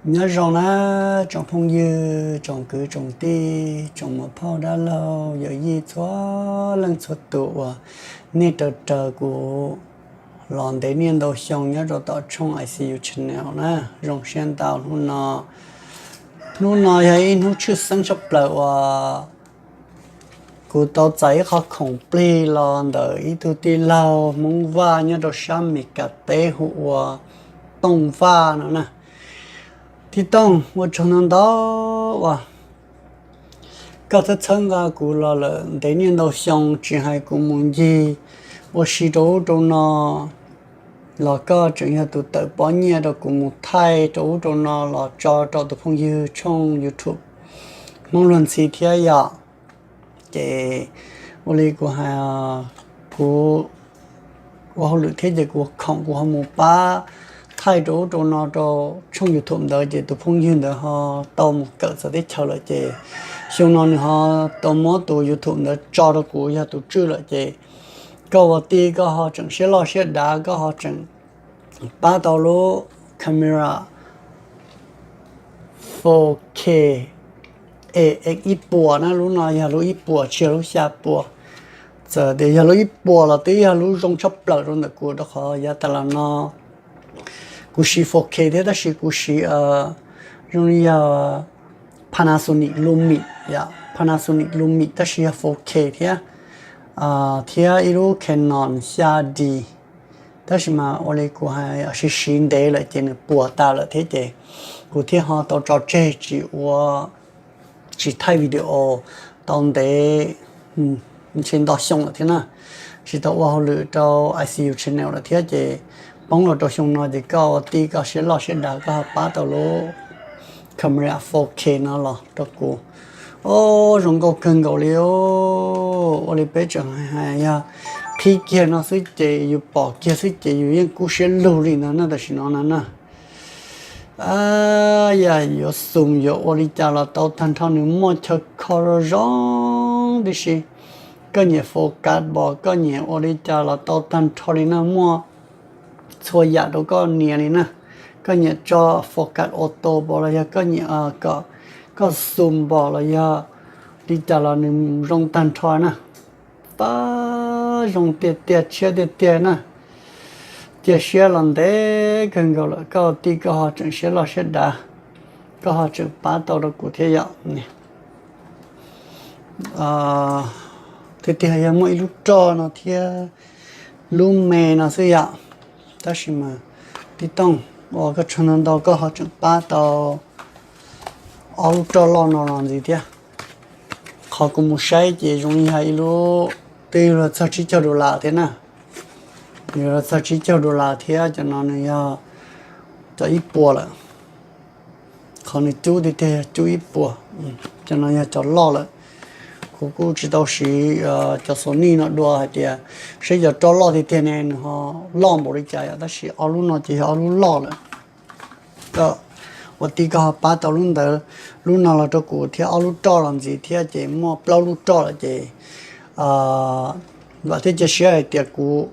Nyob zoo na tsoom phooj ywg, tsoom kwv tsoom tij, tsoom muam phauj dab laug yawm yij txhua leej txhua tus uas nej raws raws kuv los ntev niaj ntau xyoo nyob rau tom tshooj I C U Channel na. Zoo siab ntau hnub no. Hnub no yog ib hnub tshwj xeeb tshaj plaws uas kuv tau txais ib qho khoom plig los ntawm ib tug tij laug Hmoob Vaj nyob rau sab Meskas teb hu ua Tooj Vaj no na. Tij Tooj, ua tsaug ntau ntau uas koj txhawb txhawb nqa kuv los lawm ntev niaj ntau xyoo, tsis hais kuv mus ncig ua si rau ub rau no los koj tseem yog tus tawm pob nyiaj rau kuv mus thaij rau ub rau no los tso rau tus phooj ywg tshooj YouTube Hmoob Luag Ntxhi thiab yom. Ces ua li kuv hais, kuv ua hauj lwm thiab ces kuv khoom kuv ho mus pab thaij rau ub rau no rau tshooj YouTube ntawd ces tus phooj ywg ntawd ho tau mus kawm txawv teb chaws lawm ces xyoo no nws ho tau muab tus YouTube ntawd tso rau kuv yog tus tswj lawm ces koj ua tij koj ho tseem siab loj siab dav koj ho tseem pab tau lub camera four K e ib puas na, lub no yog lub ib puas tsis yog lub xya puas. Txawm tias yog lub ib puas los twb yog lub zoo tshaj plaws rau ntawm kuv rau qhov yav tas los no kuv siv four K thiab tab sis kuv siv zoo li yog Panasonic Lumix, Panasonic Lumix tab sis yog four K thiab, thiab ib lub Canon xya D. Tab sis mas ua li kuv hais siv siv ntev lawm ces nws puas tas lawm thiab ces kuv thiaj ho tau tso tseg tsis ua, tsis thaij video tau ntev ntshe ntau xyoo lawm thiab na, tsis tau ua hauj lwm rau I C U Channel lawm thiab ces poob los rau xyoo no ces koj ua tij koj siab loj siab dav koj ho pab tau lub camera four K no los rau kuv. O, zoo nkauj kawg nkaus li. Ua li peb tseem hais yog qhib kiag no xwb ces yus pom kiag xwb ces yus yeej kub siab lug li ntawd na tam sim no na na. Yog yuav xum yuav ua li cas los tau tag nrho, nws muaj chaw kho zoo zoo tib si. Koj nyiam focus npog koj nyiam ua li cas los tau tag nrho li na, muaj txhua yam rau koj nias li na. Koj nyiam tso focus auto npog los yog koj nyiam kom koj xum npog los yog li cas los nws zoo tag nrho na. Pab zoo tiag tiag, tshiab tiag tiag na. Cia siab los ntev kawg nkaus lawm koj tij koj ho tseem siab loj siab dav, koj ho tseem pab tau rau kuv thiab yom. Tiag tiag yog muaj ib lub roj no thiab lub me no xwb yom. Tab sis mas Tij Tooj, ua koj tsaug ntau ntau koj ho tseem pab tau ob lub roj loj no los ntxiv thiab. Qhov kuv mus saib ces zoo li yog ib lub twb yuav luag txog tsib caug dollar thiab na. Yuav luag txog tsib caug dollar thiab, cov no nws yog cov ib puas lawm. Qhov nws cub tiag tiag yog cub ib puas, cov no yog cov loj lawm. Kuv kuj tsis tau siv cov Sony no dua hais tias saib cov roj loj tiag tiag ne nws ho loj npaum li cas yom, tab sis ob lub no ces yog ob lub loj lawm. Koj ua tij koj ho pab tau lub ntawd, lub no los rau kuv thiab ob lub roj los ntxiv thiab ces muaj plaub lub roj lawm ces vam thiab cia siab hais tias kuv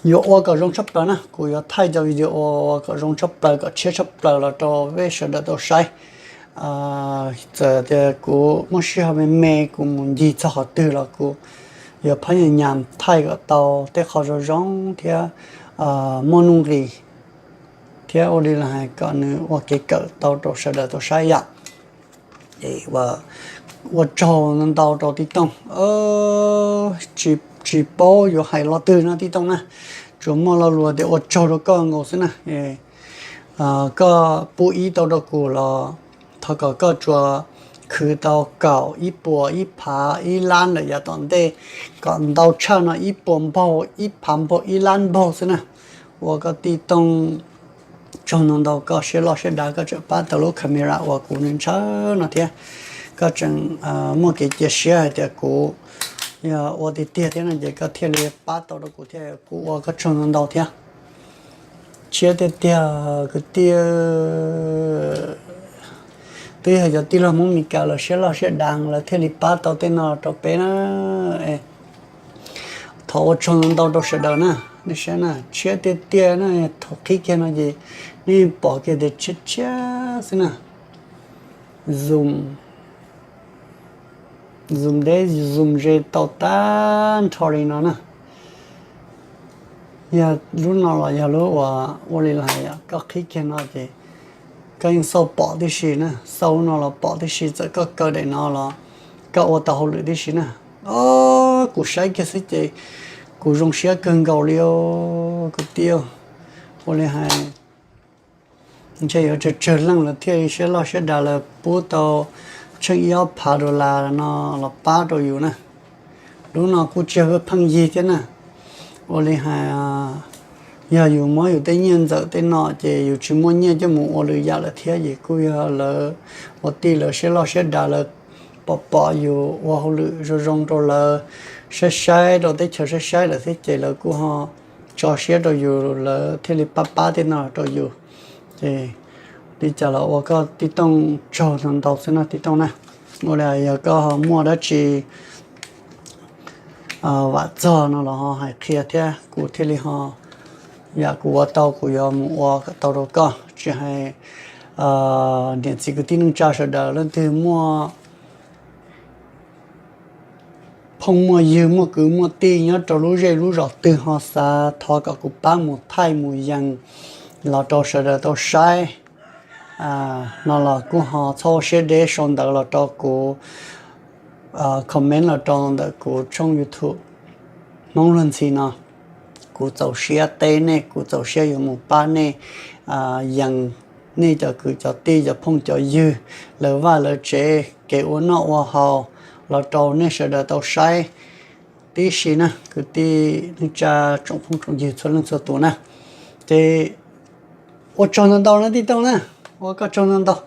yuav ua kom zoo tshaj plaws na, kuv yuav thaij cov video ua kom zoo tshaj plaws kom tshiab tshaj plaws los rau peb sawv daws tau saib. Txawm tias kuv muaj sij hawm me me kuv mus ncig txog qhov twg los kuv yuav phab nyas nyas thaij kom tau tej qho zoo zoo thiab muaj nuj nqis thiab ua li los hais kom nws ua kev kawm tau rau sawv daws tau saib yom. Ua tsaug ntau rau Tij Tooj, tsis paub yuav hais lo twg no Tij Tooj na, tsuas muaj lo lus tias ua tsaug rau koj nkaus xwb na. Koj pub ib tau rau kuv los thov kom koj tsuas khwv tau kaum ib puas ib phav ib lab lawm yav tom ntej, kom ntau tshaj no ib puas npaug ib phav npaug ib lab npaug xwb na. Ua koj Tij Tooj tsaug ntau ntau koj siab loj siab dav koj tseem pab tau lub camera uas kuv ntshaw no thiab. Koj tseem muaj kev cia siab hais tias kuv yog ua tiag tiag thiab no ces koj thiaj li pab tau rau kuv thiab, kuv ua koj tsaug ntau ntau thiab. Tshiab tiag tiag kwv tij, twb yog cov tij laug Hmoob Meskas lawv siab loj siab dav lawv thiaj li pab tau tej no rau peb na. Thov ua tsaug ntau rau sawv daws na. Nej saib na, tshiab tiag tiag na, thaum qhib kiag no ces nej pom kiag tias tshiab tshiab xwb na. Zoom, zoom deb zoom ze tau tag nrho li no na. Yog lub no los yog lub uas ua li los hais, koj qhib kiag no ces koj yeej xauj pom tib si na, xauj no los pom tib si, txawm koj kaw daim no los koj ua tau hauj lwm tib si na. Os, kuv saib kiag xwb ces kuv zoo siab kawg nkaus li os kwv tij. Ua li hais ntshe yuav tsawg tsawg leej lawm thiaj siab loj siab dav lawv pub tau tsheej ib ob phav dollar no los pab rau yus na. Lub no kuj tsis yog pheej yig thiab na. Ua li hais, yog yus muab yus tej nyiaj ntxawm tej no ces yus tsis muaj nyiaj coj mus ua lwm yam lawm thiab, ces kuj yog lawv ua tij lawv siab loj siab dav lawv pom pom yus ua hauj lwm zoo zoo rau lawv saib saib rau teb chaws saib saib lawm thiab ces lawv kuj ho tso siab rau yus, lawv thiaj li pab pab tej no rau yus. Ces li cas los ua koj tib tooj tsaug ntau ntau xwb no tib tooj na. Ua li yog koj muaj dab tsi vam txog no los ho hais qhia thiab kuv thiaj li ho, yam kuv ua tau kuv yuav mus ua kom tau rau koj. Tsis hais niam txiv kwv tij neej tsa sawv daws leej twg muaj phooj muaj ywg muaj kwv muaj tij nyob rau lub zej lub zos twg ho xav thov kom kuv pab mus thaij mus yees los rau sawv daws tau saib no los kuj ho txhob ua siab deb sau ntawv los rau kuv, comment los rau ntawm kuv tshooj YouTube Hmoob Luag Ntxhi no. Kuv txaus siab teb nej, kuv txaus siab yuav mus pab nej yees nej cov kwv cov tij cov phooj cov ywg, lawv vaj lawv tsev, kev ua noj ua haus los rau nej sawv daws tau saib tib si na kwv tij neej tsa tsoom phooj tsoom ywg txhua leej txhua tus na. Ces ua tsaug ntau ntau na tij tooj na, ua koj tsaug ntau ntau.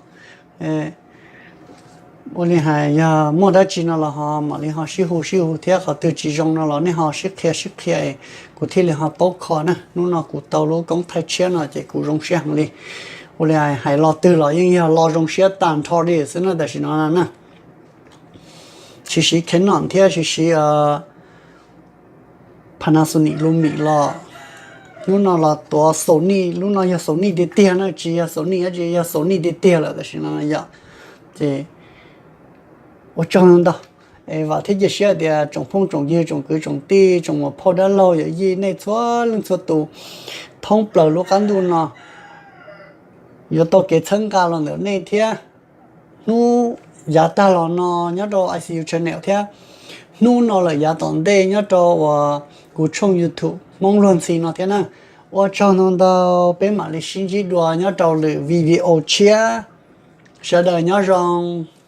Ua li hais yog muaj dab tsi no los ho mam li ho sib hu sib hu thiab, qhov twg tsis zoo no los nej ho sib qhia sib qhia, kuv thiaj li ho paub kho na. Hnub no kuv tau lub koob thaij tshiab no ces kuv zoo siab heev li. Ua li hais hais lo twg los yeej yog lo zoo siab tag nrho li xwb na tam sim no na. Siv siv Canon thiab siv siv Panasonic, Lumix los, hnub no los tuav Sony, lub no yog Sony tiag tiag na, tsis yog Sony dab tsi, yog Sony tiag tiag lawm tam sim no yom. Ces ua tsaug ntau, es vam thiab cia siab tias tsoom phooj tsoom ywg tsoom kwv tsoom tij tsoom muam phauj dab laug yawm yij nej txhua leej txhua tus thoob plaws lub qab ntuj no yuav tau kev txhawb nqa los ntawm nej thiab. Hnub yav tag los no nyob rau I C U Channel thiab hnub no lawm yav tom ntej nyob rau uas kuv tshooj YouTube Hmoob Luag Ntxhi no thiab na. Ua tsaug ntau ntau, peb mam li sib ntsib dua nyob rau lwm video tshiab. Sawv daws nyob zoo.